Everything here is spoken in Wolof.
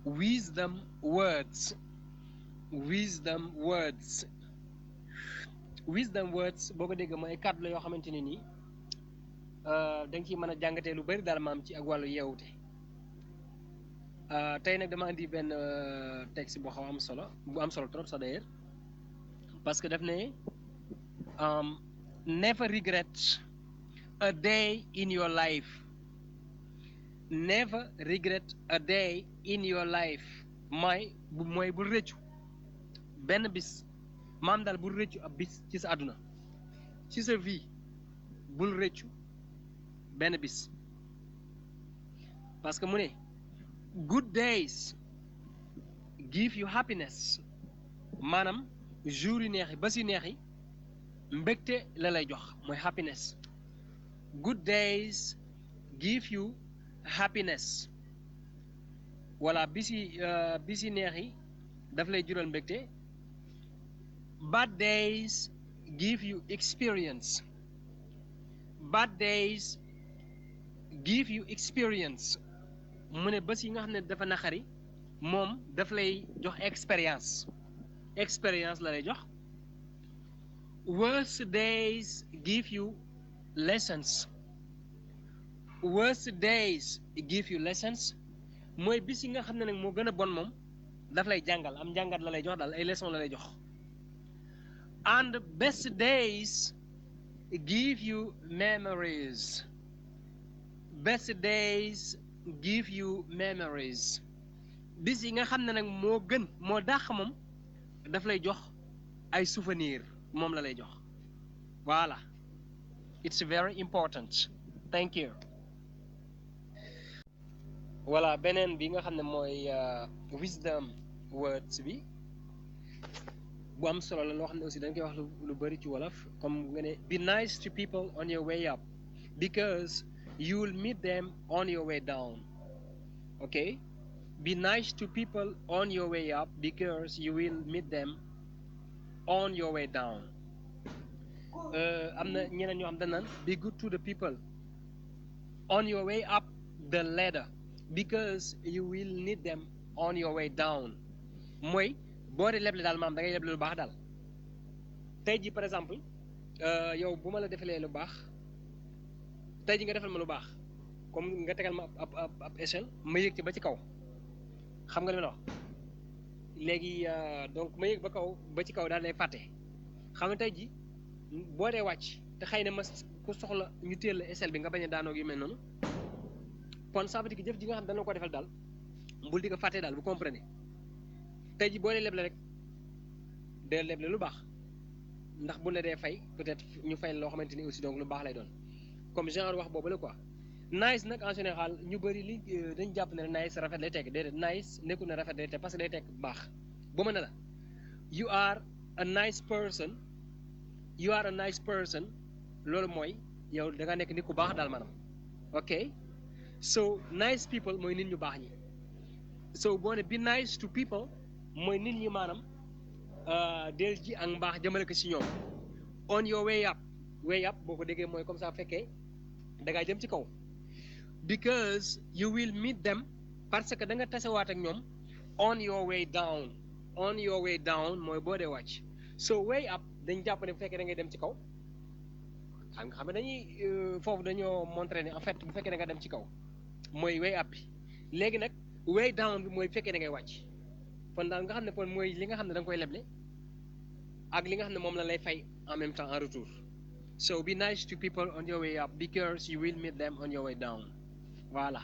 wisdom words wisdom words wisdom words boo ko dégg mooy kàddu la yoo xamante ne nii da nga ciy mën a jàngatee lu bari daal maam ci ak wàllu yeewute tey nag dama indi benn texte boo xaw am solo bu am solo trop sax d'ailleurs parce que daf ne never regret a day in your life never regret a day in your life mooy bul rëccu benn bis maam daal bul rëccu ab bis ci sa àdduna ci sa vie bul rëccu benn bis parce que mu ne good days give you happiness maanaam jour yu neex yi bés yu neex yi mbégte la lay jox mooy happiness good days give you happiness voilà bis yi neex yi daf lay jural mbégte bad days give you experience bad days give you experience mu ne bés yi nga xam ne dafa naqari moom daf lay jox expérience la lay jox worst days give you lessons worst days give you lessons mooy bis yi nga xam ne nag moo gën a bon moom daf lay jàngal am njàngat la lay jox daal ay leçon la lay jox and best days give you memories best days give you memories bis yi nga xam ne nag moo gën moo dàq moom daf lay jox ay souvenir moom la lay jox voilà it's very important thank you voilà beneen bi nga xam ne mooy wisdom words bi bu am solo la loo xam ne aussi dañ koy wax lu bari ci wolof comme nga ne be nice to people on your way up because you will meet them on your way down okay be nice to people on your way up because you will meet them on your way down am na ñeneen ñoo xam dañ naan be good to the people on your way up the ladder because you will need them on your way down mooy boo dee leble daal maam da ngay leble lu baax daal tey ji par exemple yow bu ma la defalee lu baax tey ji nga defal ma lu baax comme nga tegal ma ab échelle ma yëg ci ba ci kaw xam nga li ma la wax léegi donc ma yëg ba ci kaw daal lay fàtte xam nga tey ji boo dee wàcc te xëy na ma ku soxla ñu téel la échelle bi nga bañ a daanoog yu mel noonu kon ça veut dire que jëf ji nga xam dana ko defal daal bul di ko fàtte daal bu comprenez tey ji boo dee leble rek dee leble lu baax ndax bu la dee fay peut-être ñu fay loo xamante ni aussi donc lu baax lay doon comme genre wax boobu la quoi nice nag en général ñu bëri li dañ jàpp ne nice rafet lay tekk déedéet nice nekkul ne rafet lay tekk parce que day tekk baax bu ma ne la you are a nice person you are a nice person loolu mooy yow da nga nekk nit ku baax daal maanaam ok so nice people mooy nit ñu baax ñi so boo ne be nice to people mooy nit ñi maanaam del ji ak mbaax jëmale ko ci ñoom on your way up boo ko déggee mooy comme ça fekkee da ngaa jëm ci kaw because you will meet them parce que da nga tasewaat ak ñoom on your way down mooy boo dee wàcc so way up dañ jàpp ne bu fekkee da ngay dem ci kaw xam ne dañuy foofu dañoo montré ne en fait bu fekkee da nga dem ci kaw mooy way up bi léegi nag way down bi mooy bu fekkee da ngay wàcc kon daal nga xam ne kon mooy li nga xam ne da nga koy leble ak li nga xam ne moom la lay fay en même temps en retour so be nice to people on your way up because you will meet them on your way down voilà